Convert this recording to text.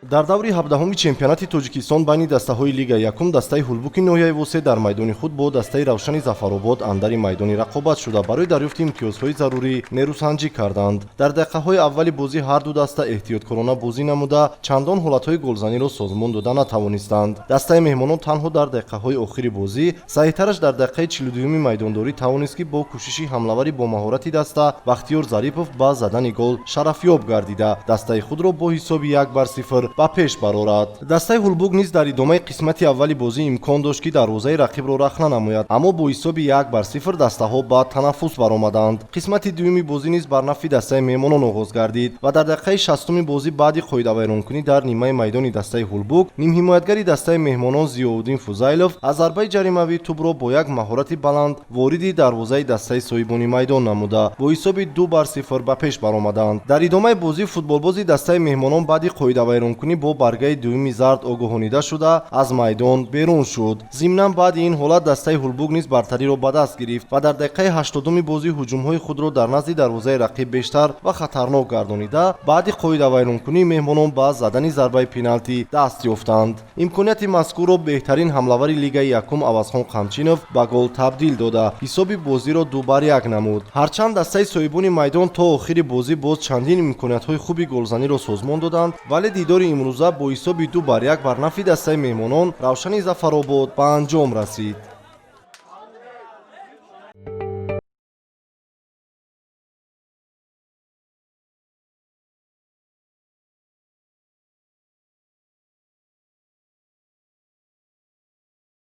Дар даври 17-уми чемпионати Тоҷикистон байни дастаҳои лигаи якум дастаи Ҳулбуки ноҳияи Восе дар майдони худ бо дастаи Равшани Зафаробод андари майдони рақобат шуда, барои дарёфти имтиёзҳои зарурӣ нерӯсанҷӣ карданд. Дар дақиқаҳои аввали бозӣ ҳарду даста эҳтиёткорона бозӣ намуда, чандон ҳолатҳои голзаниро созмон дода натавонистанд. Дастаи меҳмонон танҳо дар дақиқаҳои охири бозӣ, саҳиҳтараш дар дақиқаи 42-юми майдондорӣ, тавонист, ки бо кӯшиши ҳамлавари бомаҳорати даста Бахтиёр Зарипов ба задани гол шарафёб гардида, дастаи худро бо ҳисоби 1 бар 0 ба пеш барорад. Дастаи Ҳулбук низ дар идомаи қисмати аввали бозӣ имкон дошт, ки дарвозаи рақибро рахна намояд, аммо бо ҳисоби 1 бар 0 дастаҳо ба танаффус баромаданд. Қисмати дуюми бозӣ низ бар нафъи дастаи меҳмонон оғоз гардид ва дар дақиқаи 60-уми бозӣ баъди қоидавайронкунӣ дар нимаи майдони дастаи Ҳулбук нимҳимоятгари дастаи меҳмонон Зиёвуддин Фузайлов аз зарбаи ҷаримавӣ тӯбро бо як маҳорати баланд вориди дарвозаи дастаи соҳибони майдон намуда, бо ҳисоби 2 бар 0 ба пеш баромаданд. Дар идомаи бозӣ футболбози дастаи меҳмонон баъди қоидавайронкунӣ бо баргаи дуюми зард огоҳонида шуда, аз майдон берун шуд. Зимнан, баъди ин ҳолат дастаи Ҳулбук низ бартариро ба даст гирифт ва дар дақиқаи 80-уми бозӣ ҳуҷумҳои худро дар назди дарвозаи рақиб бештар ва хатарнок гардонида, баъди қоидавайронкунии меҳмонон ба задани зарбаи пеналти даст ёфтанд. Имконияти мазкурро беҳтарин ҳамлавари лигаи якум Авазхон Қамчинов ба гол табдил дода, ҳисоби бозиро 2 бар 1 намуд. Ҳарчанд дастаи соҳибони майдон то охири бозӣ боз чандин имкониятҳои хуби голзаниро созмон доданд, вале дидори имрӯза бо ҳисоби 2 бар 1 бар нафъи дастаи меҳмонон Равшани Зафаробод ба анҷом расид.